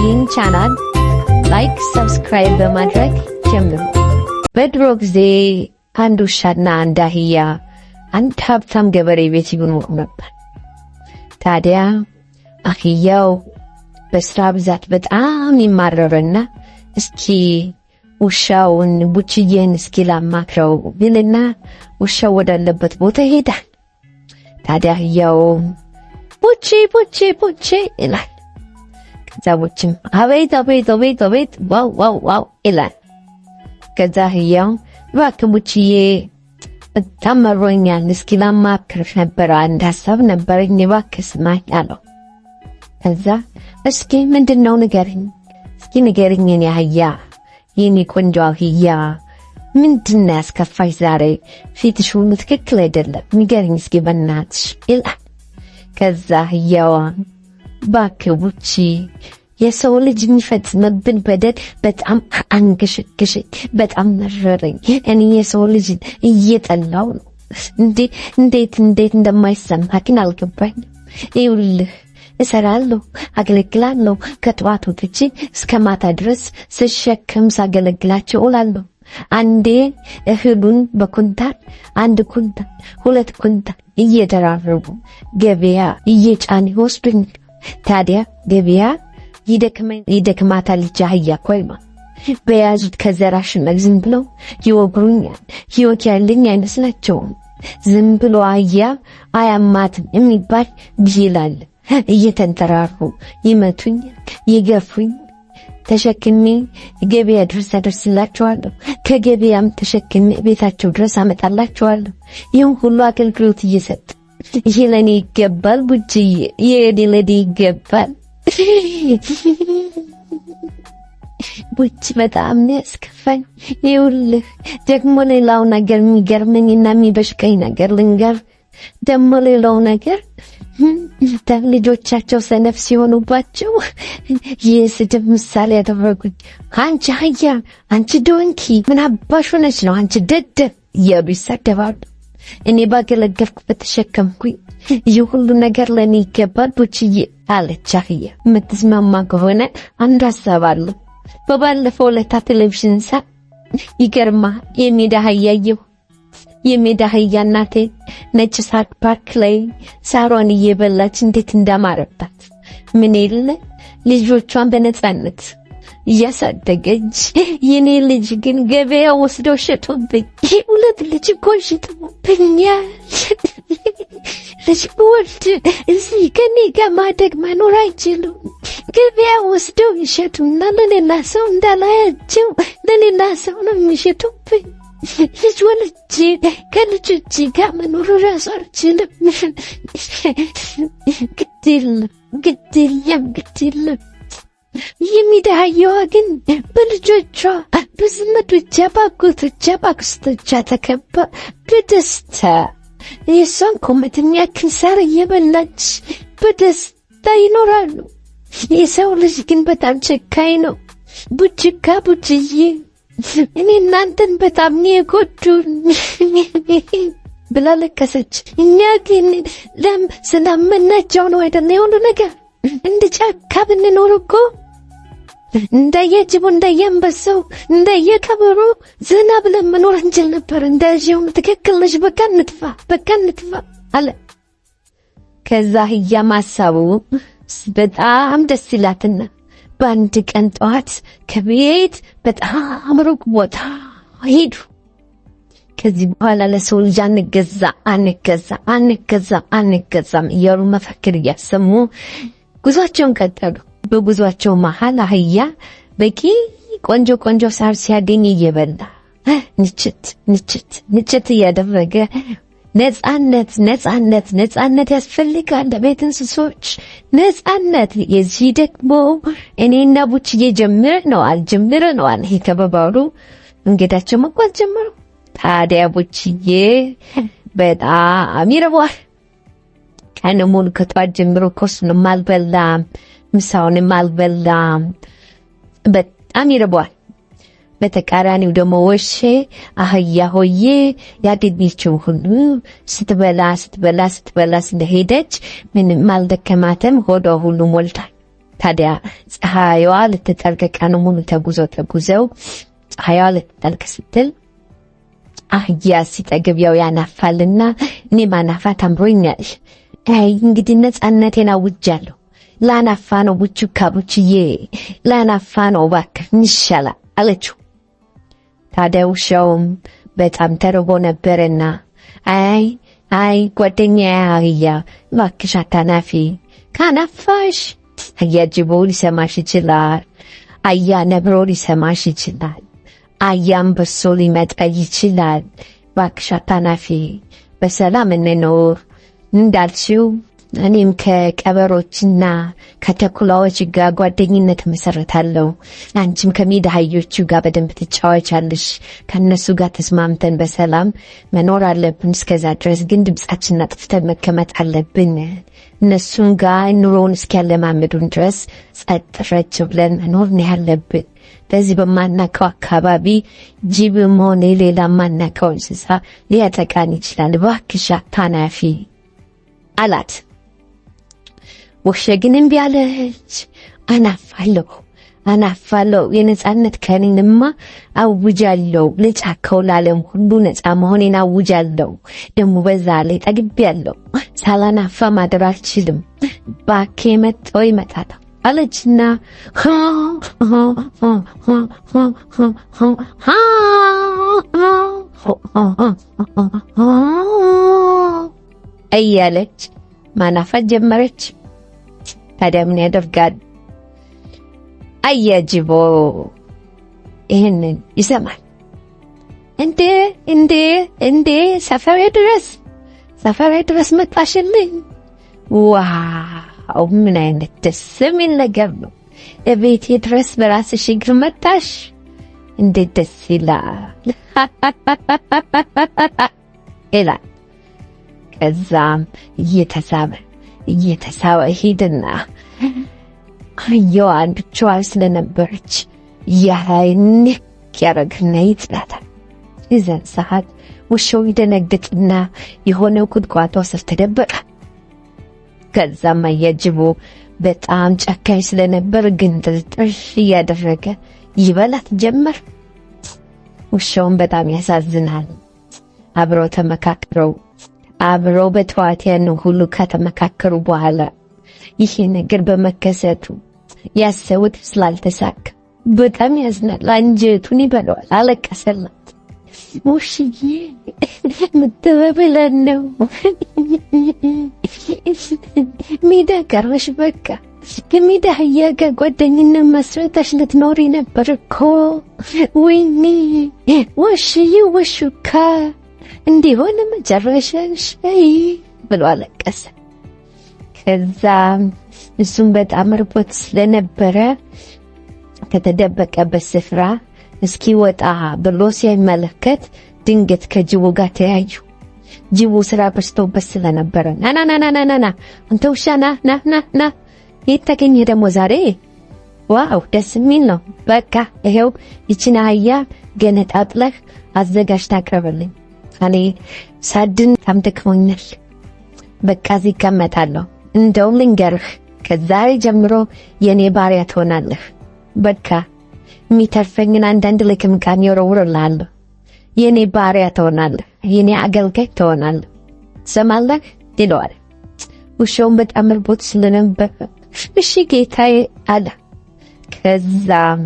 ይህን ቻናል like፣ subscribe በማድረግ ጀምሩ። በድሮ ጊዜ አንድ ውሻና አንድ አህያ አንድ ሀብታም ገበሬ ቤት ይኖሩ ነበር። ታዲያ አህያው በስራ ብዛት በጣም ይማረርና እስኪ ውሻውን ቡችዬን እስኪ ላማክረው ቢልና ውሻው ወዳለበት ቦታ ይሄዳል። ታዲያ አህያው ቡቼ ቡቼ ቡቼ ይላል። ከዛ ቡችም አቤት አቤት አቤት አቤት wow wow wow ይላል። ከዛ አህያው እባክህ ቡችዬ በጣም መሮኛል፣ እስኪ ላማክርህ ነበር፣ አንድ ሀሳብ ነበረኝ፣ እባክህ ስማኝ አለው። ከዛ እስኪ ምንድን ነው ንገረኝ፣ እስኪ ንገረኝ የኔ አህያ፣ የኔ ቆንጆ አህያ ምንድን ነው ያስከፋሽ ዛሬ? ፊትሽ ሁሉ ትክክል አይደለም፣ ንገረኝ እስኪ በናትሽ ይላል። ከዛ አህያዋ እባክህ ቡቺ የሰው ልጅ የሚፈጽምብን በደል በጣም አንገሸገሸኝ፣ በጣም መረረኝ። እኔ የሰው ልጅ እየጠላው ነው። እንዴ እንዴት እንዴት እንደማይሰማ ግን አልገባኝም። ይኸውልህ እሰራለሁ፣ አገለግላለሁ። ከጠዋት ወጥቼ እስከ ማታ ድረስ ስሸከም ሳገለግላቸው እውላለሁ። አንዴ እህሉን በኩንታል 1 ኩንታል 2 ኩንታል እየደራረቡ ገበያ እየጫን ይወስዱኛል። ታዲያ ገበያ ይደክማታል ልጅ አህያ ኮይማ በያዙት ከዘራሽን ዝም ብለው ይወግሩኛል። ሕይወት ያለኝ አይመስላቸውም። ዝም ብሎ አህያ አያማትም የሚባል ብሂል እየተንጠራሩ ይመቱኛል፣ ይገፉኛል። ተሸክሜ ገበያ ድረስ አደርስላቸዋለሁ። ከገበያም ተሸክሜ ቤታቸው ድረስ አመጣላቸዋለሁ። ይህን ሁሉ አገልግሎት እየሰጥ ይሄ ለእኔ ይገባል ቡችዬ፣ ይሄ ለእኔ ይገባል። ቡች በጣም ነው ያስከፋኝ። ይኸውልህ ደግሞ ሌላው ነገር የሚገርመኝና የሚበሽቀኝ ነገር ልንገር። ደግሞ ሌላው ነገር ልጆቻቸው ሰነፍ ሲሆኑባቸው የስድብ ምሳሌ ያደረጉኝ። አንቺ አህያ፣ አንቺ donkey፣ ምን አባሽ ሆነች ነው አንቺ ደደብ እያሉ ይሳደባሉ። እኔ ባገለገልኩ በተሸከምኩኝ ይህ ሁሉ ነገር ለእኔ ይገባል ቡችዬ አለች አህያ። የምትስማማ ከሆነ አንድ ሀሳብ አለ። በባለፈው ለታ ቴሌቪዥን ሳ ይገርማ የሜዳ አህያ አየሁ። የሜዳ አህያ እናቴ ነጭ ሳር ፓርክ ላይ ሳሯን እየበላች እንዴት እንዳማረባት ምን የለ ልጆቿን በነፃነት እያሳደገች፣ የኔ ልጅ ግን ገበያ ወስደው ሸጡብኝ። ሁለት ልጅ እኮ ሽጠውብኛል። ልጅ ብወልድ እዚህ ከኔ ጋር ማደግ መኖር አይችሉም። ገበያ ወስደው ይሸጡና ለሌላ ሰው እንዳላያቸው ለሌላ ሰው ነው የሚሸጡብኝ። ልጅ ወልጄ ከልጆቼ ጋር መኖር እራሱ አልችልም። ግድ የለም ግድ የለም ግድ የለም። የሚደሃየዋ ግን በልጆቿ በዘመዶቿ በአጎቶቿ በአክስቶቿ ተከባ በደስታ የእሷን ኮመት የሚያክል ሳር እየበላች በደስታ ይኖራሉ። የሰው ልጅ ግን በጣም ጨካኝ ነው። ቡችካ ቡችዬ እኔ እናንተን በጣም ነው የጎዱን ብላ ለቀሰች። እኛ ግን ለም ስላመናቸው ነው አይደለ የሁሉ ነገር። እንደ ጫካ ብንኖር እኮ እንደየጅቡ እንደየአንበሳው እንደየቀበሮ ዘና ብለን መኖር እንችል ነበር። እንደዚሁም ትክክል ነሽ፣ በቃ እንጥፋ፣ በቃ እንጥፋ አለ። ከዛ አህያ ማሳቡ በጣም ደስ ይላትና በአንድ ቀን ጠዋት ከቤት በጣም ሩቅ ቦታ ሄዱ። ከዚህ በኋላ ለሰው ልጅ አንገዛ አንገዛ አንገዛ አንገዛም እያሉ መፈክር እያሰሙ ጉዟቸውን ቀጠሉ። በጉዟቸው መሃል አህያ በቂ ቆንጆ ቆንጆ ሳር ሲያገኝ እየበላ ንችት ንችት ንችት እያደረገ ነጻነት ነጻነት ነጻነት ያስፈልጋል ለቤት እንስሶች ነጻነት። የዚህ ደግሞ እኔና ቡችዬ ጀምረነዋል ጀምረነዋል የተባባሉ እንግዳቸው መጓዝ ጀመሩ። ታዲያ ቡችዬ በጣም ይርበዋል። ቀን ሙሉ ከጧት ጀምሮ ቁርሱንም አልበላም፣ ምሳውንም አልበላም። በጣም ይርበዋል። በተቃራኒው ደግሞ ወሼ አህያ ሆዬ ያገኘችው ሁሉ ስትበላ ስትበላ ስትበላ ስለሄደች ምንም አልደከማትም፣ ሆዷ ሁሉ ሞልቷል። ታዲያ ፀሐይዋ ልትጠልቅ ቀኑ ሙሉ ተጉዘው ተጉዘው ፀሐይዋ ልትጠልቅ ስትል አህያ ሲጠግብ ያው ያናፋልና እኔ ማናፋት አምሮኛል። አይ እንግዲህ ነጻነቴን አውጃለሁ። ላናፋ ነው ቡቹካ ቡችዬ፣ ላናፋ ነው እባክህ ይሻላል አለችው። ታዲያ ውሻውም በጣም ተርቦ ነበርና አይ አይ ጓደኛዬ አህያ እባክሽ አታናፊ፣ ካናፋሽ አያ ጅቦ ሊሰማሽ ይችላል። አያ ነብሮ ሊሰማሽ ይችላል። አያ አንበሶ ሊመጣ ይችላል። እባክሽ አታናፊ፣ በሰላም እንኖር እንዳልሽው እኔም ከቀበሮችና ከተኩላዎች ጋር ጓደኝነት መሰረታለሁ። አንቺም ከሜዳ አህዮቹ ጋር በደንብ ትጫወቻለሽ። ከእነሱ ጋር ተስማምተን በሰላም መኖር አለብን። እስከዛ ድረስ ግን ድምፃችንን አጥፍተን መቀመጥ አለብን። እነሱን ጋር ኑሮውን እስኪያለማምዱን ድረስ ጸጥ ረጭ ብለን መኖር ነው ያለብን። በዚህ በማናውቀው አካባቢ ጅብም ሆነ ሌላ ማናውቀው እንስሳ ሊያጠቃን ይችላል። እባክሽ አታናፊ አላት። ውሻ ግን እምቢ አለች። አናፋለሁ አናፋለሁ የነጻነት ቀኔንማ አውጃለሁ። ለጫካው ለዓለም ሁሉ ነጻ መሆኔን አውጃለሁ። ደግሞ በዛ ላይ ጠግቤያለሁ። ሳላናፋ ማደር አልችልም። ባኬ መጥቶ ይመጣል አለችና እያለች ማናፋት ጀመረች። ታዲያ ምን ያደርጋል? አያጅቦ ይህንን ይሰማል። እንዴ እንዴ እንዴ ሰፈሬ ድረስ ሰፈሬ ድረስ መጣሽልኝ? Wow ምን አይነት ደስ የሚል ነገር ነው! እቤቴ ድረስ በራስሽ እግር መጣሽ። እንዴት ደስ ይላል ይላል። ከዛም እየተሳበ እየተሳበ ሄድና አህያዋን ብቻዋን ስለነበረች ንክ ያደረግና ይጥላታል። የዛን ሰዓት ውሻው ይደነግጥና የሆነ ቁጥቋጦ ስር ተደበቀ። ከዛም አያጅቦ በጣም ጨካኝ ስለነበር ግንጥልጥል እያደረገ ይበላት ጀመር። ውሻውን በጣም ያሳዝናል። አብረው ተመካክረው አብረው በጠዋት ያን ሁሉ ከተመካከሩ በኋላ ይህ ነገር በመከሰቱ ያሰቡት ስላልተሳካ በጣም ያዝናል። አንጀቱን ይበለዋል። አለቀሰላት። ውሽዬ ምትበብለን ነው ሜዳ ቀረሽ። በቃ ከሜዳ አህያ ጋር ጓደኝነት መስረተሽ ልትኖሪ ነበር እኮ። ወይኔ ውሽዬ ውሹካ እንዲሆነ መጨረሻሽ ብሎ አለቀሰ። ከዛ እሱም በጣም ርቦት ስለነበረ ከተደበቀበት ስፍራ እስኪወጣ ብሎ ሲመለከት ድንገት ከጅቡ ጋር ተያዩ። ጅቡ ስራ በዝቶበት ስለነበረ ና ና ና ና ና አንተ ውሻ ና ና ና ና የት ተገኘህ ደግሞ ዛሬ? Wow ደስ የሚል ነው። በቃ ይሄው ይችን አህያ ገነጣጥለህ አዘጋጅተህ አቅርብልኝ። እኔ ሳድን በጣም ደክሞኛል። በቃ እዚህ እቀመጣለሁ። እንደውም ልንገርህ፣ ከዛሬ ጀምሮ የእኔ ባሪያ ትሆናለህ። በቃ የሚተርፈኝን አንዳንድ ልክምቃም እወረውርልሃለሁ። የእኔ ባሪያ ትሆናለህ፣ የእኔ አገልጋይ ትሆናለህ። ትሰማለህ ይለዋል። ውሻውን በጣም እርቦት ስለነበር እሺ ጌታዬ አለ። ከዛም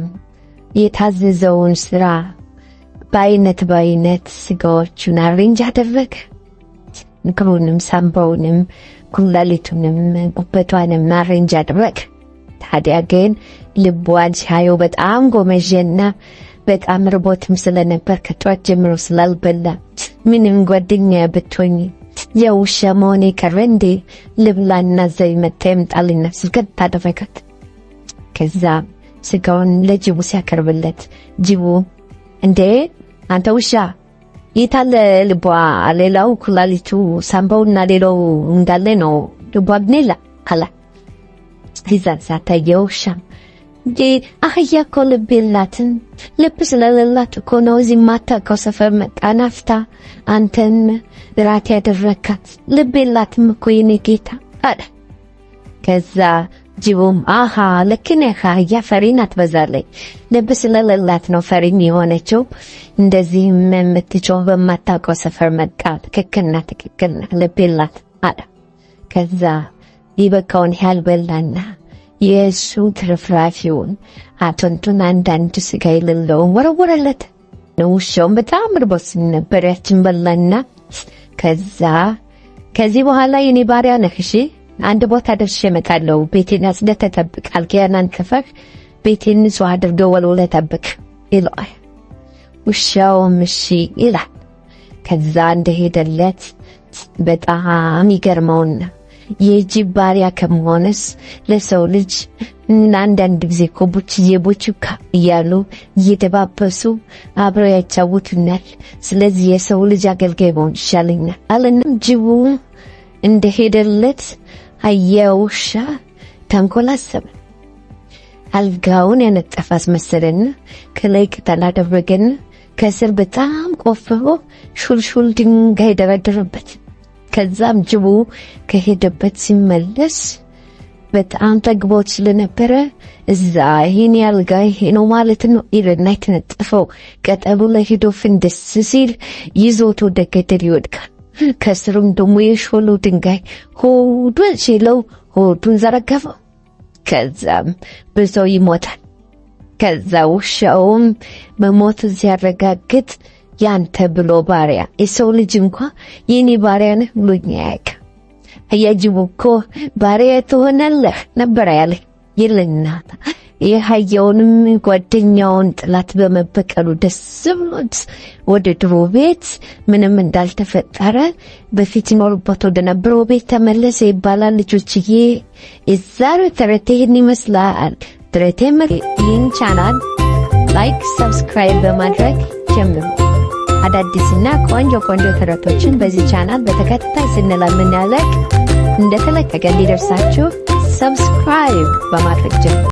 የታዘዘውን ስራ በአይነት በአይነት ስጋዎቹን arrange አደረገ። እግሩንም፣ ሳምባውንም፣ ኩላሊቱንም፣ ጉበቷንም arrange አደረገ። ታዲያ ግን ልቧን ሲያየው በጣም ጎመዠና በጣም ርቦትም ስለነበር ከጧት ጀምሮ ስላልበላ ምንም ጓደኛ ብትሆኝ የውሻ መሆኔ ቀረ እንዴ ልብላና ዘይ መጣ ይምጣልኝና ስልከት አደረጋት። ከዛ ስጋውን ለጅቡ ሲያቀርብለት ጅቡ እንዴ አንተ ውሻ የታለ ልቧ? ሌላው ኩላሊቱ ሳምባውና ሌላው እንዳለ ነው፣ ልቧ ግን የለ አለ። ይዛን ሳታየው ውሻ እንዴ አህያ እኮ ልብ የላትም። ልብ ስለሌላት እኮ ነው እዚህ የማታውቀው ሰፈር መጣ ናፍታ አንተን ራት ያደረካት። ልብ የላትም እኮ የኔ ጌታ አለ። ከዛ ጅቡም አሃ ልክ ነህ አህያ ፈሪ ናት፣ በዛ ላይ ልብ ስለሌላት ነው ፈሪም የሆነችው። እንደዚህ የምትጮህ በማታውቀው ሰፈር መጣ። ትክክል ናት፣ ትክክል ናት፣ ልብ የላት አለ። ከዛ ይበቃውን ያህል በላና የእሱ ትርፍራፊውን አጥንቱን አንዳንድ ስጋ የሌለውን ወረወረለት። ውሻውን በጣም ርቦት ነበር። ያችን በላና ከዛ ከዚህ በኋላ የኔ ባሪያ ነህ፣ እሺ አንድ ቦታ ደርሼ እመጣለሁ። ቤቴን አጽድተህ ጠብቅ፣ አልጋዬን አንጥፈህ ቤቴን ንጹህ አድርገህ ወልውለህ ጠብቅ ይለዋል። ውሻውም እሺ ይላል። ከዛ እንደሄደለት በጣም ይገርመውና የጅብ ባሪያ ከመሆንስ ለሰው ልጅ አንዳንድ ጊዜ እኮ ቡችዬ ቡችካ እያሉ እየደባበሱ አብረው ያጫውቱናል። ስለዚህ የሰው ልጅ አገልጋይ መሆን ይሻለኛል አለና ጅቡ እንደሄደለት አየ ውሻ ተንኮል አሰበ። አልጋውን ያነጠፈ አስመሰለና ከላይ ቅጠል አደረገና ከስር በጣም ቆፍሮ ሹልሹል ድንጋይ ደረደረበት። ከዛም ጅቡ ከሄደበት ሲመለስ በጣም ጠግቦት ስለነበረ እዛ ይሄን ያልጋ ይሄ ነው ማለት ነው ይልና የተነጠፈው ቅጠሉ ላይ ሄዶ ፍንድስ ሲል ይዞት ወደ ገደል ይወድቃል። ከስሩም ደግሞ የሾለው ድንጋይ ሆዱን ሲለው ሆዱን ዘረገፈው። ከዛም ብሶ ይሞታል። ከዛ ውሻውም መሞቱ ሲያረጋግጥ ያንተ ብሎ ባሪያ የሰው ልጅ እንኳ የኔ ባሪያ ነህ ብሎኝ አያውቅም። አያጅቡ እኮ ባሪያ ትሆናለህ ነበር ያለ ይልና የአህያውንም ጓደኛውን ጥላት በመበቀሉ ደስ ብሎት ወደ ድሮ ቤት ምንም እንዳልተፈጠረ በፊት ይኖርበት ወደ ነበረው ቤት ተመለሰ ይባላል። ልጆችዬ የዛሬው ተረት ይህን ይመስላል። ተረቴ ይህን ቻናል like፣ subscribe በማድረግ ጀምሩ። አዳዲስና ቆንጆ ቆንጆ ተረቶችን በዚህ ቻናል በተከታታይ ስንለምንለቅ እንደተለቀቀ እንዲደርሳችሁ subscribe በማድረግ ጀምሩ።